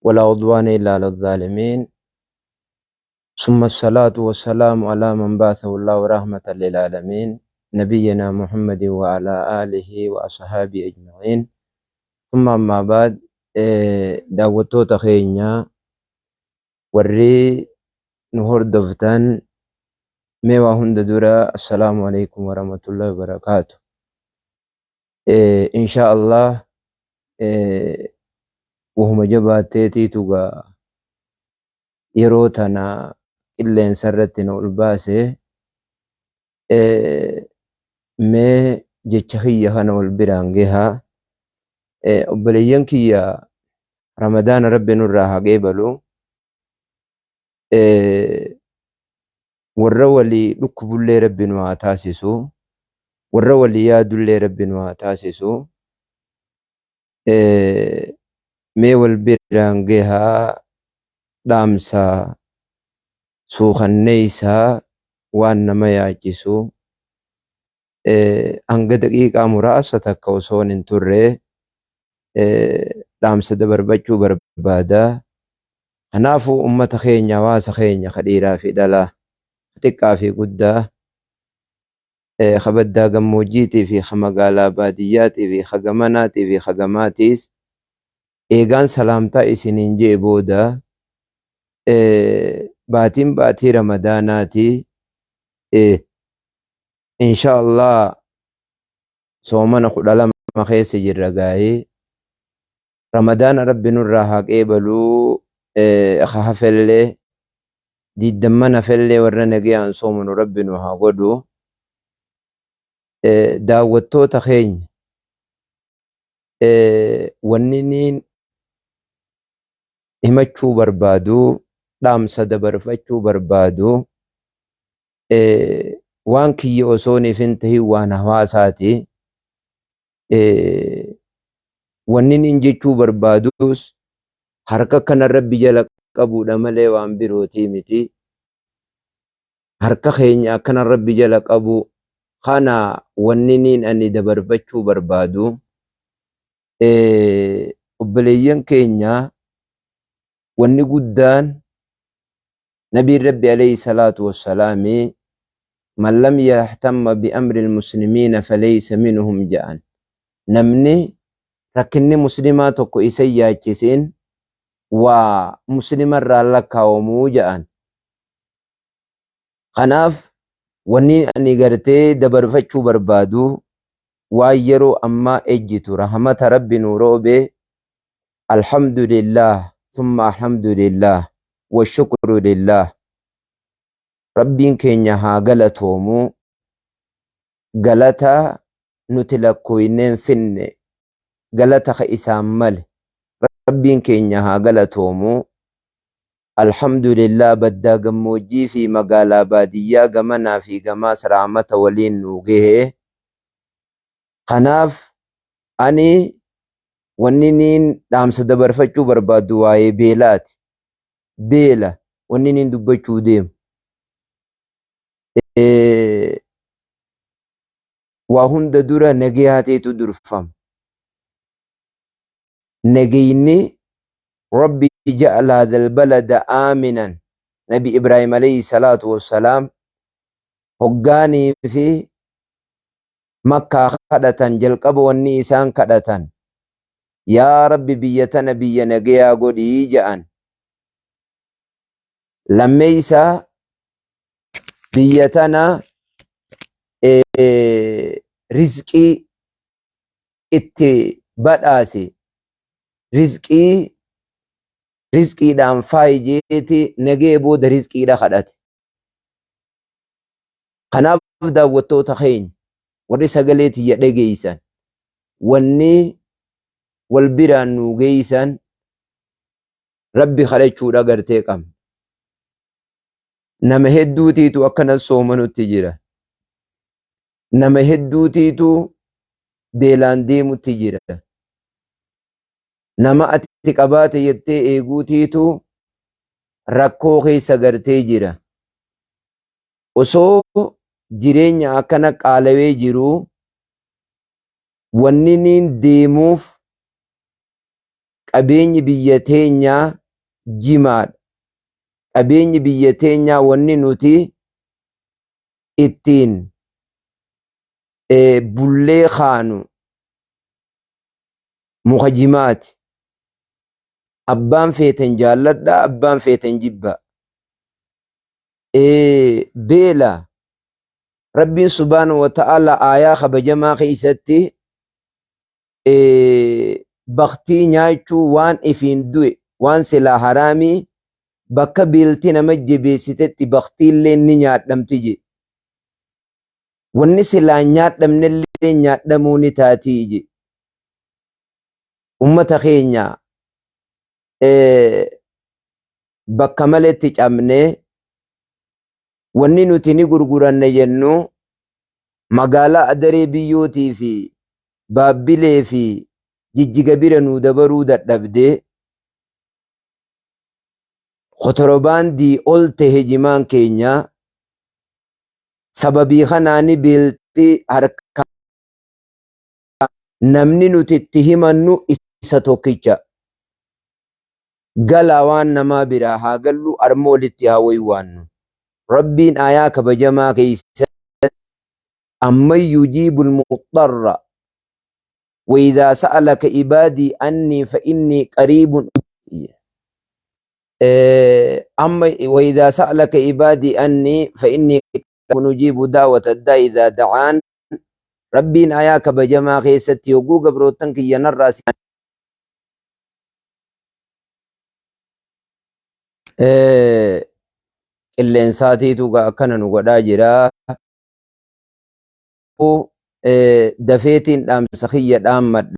ولا عدوان إلا على الظالمين. ثم الصلاة والسلام على من بعثه الله رحمة للعالمين، نبينا محمد وعلى آله وأصحابه أجمعين. ثم أما بعد، daawwattoota keenya warri nu hordoftan, mee waa hunda dura assalaamu alaikum warahmatullahi wabarakaatu. Insha Allah wahuma jabaatteetiitu gaa yeroo tana qilleensa irratti nu ol baase. Mee jecha kiyya kana wal biraan gehaa. Obboleeyyan kiyya, Ramadaana Rabbi nurraa haa qeebalu. Warra walii dhukkubullee Rabbi nu haa taasisu. Warra walii yaadullee Rabbi nu haa taasisu. Mee wal biraan gehaa dhaamsa suukanneeysaa waan nama yaachisu. Hanga daqiiqaa muraasa takka osoon hin turre dhaamsa dabarbachuu barbaada. Kanaafuu ummata keenya, hawaasa keenya ka dhiiraa fi dhalaa, ka xiqqaa fi guddaa, ka baddaa gammoojjiitii fi ka magaalaa baadiyyaatii fi ka gamanaatii fi ka gamaatiis eegaan salaamtaa isiniin je'e booda, baatiin baatii Ramadaanaati. Insha Allah soomana 12 keessa jirra gaayee. Ramadaana Rabbi nurraa haa qeebaluu, ka hafellee diiddamman hafellee warra nagayaan soomanu Rabbi nu haa godhu. Daawwattoota keenya, wanni niin himachuu barbaadu, dhaamsa dabarfachuu barbaadu, waan kiyya osooniif hin tahin waan hawaasaati. Wanni niin jechuu barbaadus harka kana Rabbi jala qabuudha malee waan birootii miti. Harka keenya akkana Rabbi jala qabu kana wanni niin ani dabarfachuu barbaadu. Obboleeyyan keenya, wanni guddaan Nabiin Rabbi alayhi salaatu wassalaami "Man lam yahtamma bi amri almuslimiina falaysa minhum" ja'an. Namni rakkinni muslimaa tokko isa hin yaachisin waa muslima irraa lakkaawamuu ja'an. Kanaaf wanni ani gartee dabarfachuu barbaadu waan yeroo ammaa ejjitu rahmata Rabbi nuu roobe, alhamdulillah thumma alhamdulillah wa shukru lillah, Rabbiin keenya haa galatoomu, galata nuti lakkooyneen finne, galata ka isaan male Rabbiin keenya haa galatoomu. Alhamdulillah, baddaa gammoojjii fi magaalaa baadiyyaa, gamanaa fi gamaas rahmata waliin nuu gahe. Kanaaf ani wanni niin dhaamsa dabarfachuu barbaadu waa'ee beelaati. Beela wanni niin dubbachuu deemu. Waa hunda dura nagayaateetu durfama. Nagayni Rabbi ja'ala hadhal balada aaminan. Nabi Ibraahim alayhi salaatu wassalaam hoggaanii fi Makkaa kadhatan, jalqaba wanni isaan kadhatan "Yaa Rabbi, biyya tana biyya nagayaa godhii" ja'an. Lammeeysaa biyya tana rizqii itti badhaasi, rizqii rizqiidhaan faayi jeeti nagaya booda rizqiidha kadhate. Kanaaf daawwattoota keenya warri sagalee tiyya dhageeysan, wanni wal biraan nuu geeysan Rabbi kadhachuudha gartee qabna. Nama hedduutiitu akkana soomanutti jira. Nama hedduutiitu beelaan deemutti jira. Nama ati qabaate jettee eeguutiitu rakkoo keessa gartee jira. Osoo jireenya akkana qaalawee jiru, wanni niin deemuuf Qabeenyi biyya teenyaa jimaadha. Qabeenyi biyya teenyaa wanni nuti ittiin bullee kaanu muka jimaati. Abbaan feeten jaalladha, abbaan feeten jibba. Beela Rabbiin subhaanahu wa ta'ala aayaa kabajamaa keessatti baktii nyaachuu waan ifiin du'e waan silaa haraamii bakka beelti nama jabeessitetti baktiillee ni nyaadhamti je. Wanni silaa nyaadhamnellee nyaadhamuu ni taatii je. Ummata keenya bakka maletti cabnee wanni nuti ni gurguranna jennu magaalaa Adaree Biyyootii fi Baabbilee fi Jijjiga bira nuu dabaruu dadhabde kotorobaandii ol tahe jimaan keenya sababii kanaani beelti harka namni nuti itti himannu isa tokkicha. Galaa waan namaa biraa haa gallu arma walitti haa waywaannu. Rabbiin aayaa kabajamaa keeysatti amman yujiibul muxxarra wa idhaa sa'alaka ibaadii annii fa innii qariibun amma wa idhaa sa'alaka ibaadii annii fa innii qariibun ujiibu da'wata daa'i idhaa da'aan. Rabbiin aayaa kabajamaa keessatti yogguu gabroottan kiyya narraa si qilleensaatiitu akkana nu godhaa jira. Dafeetiin dhaamsa kiyya dhaammadha.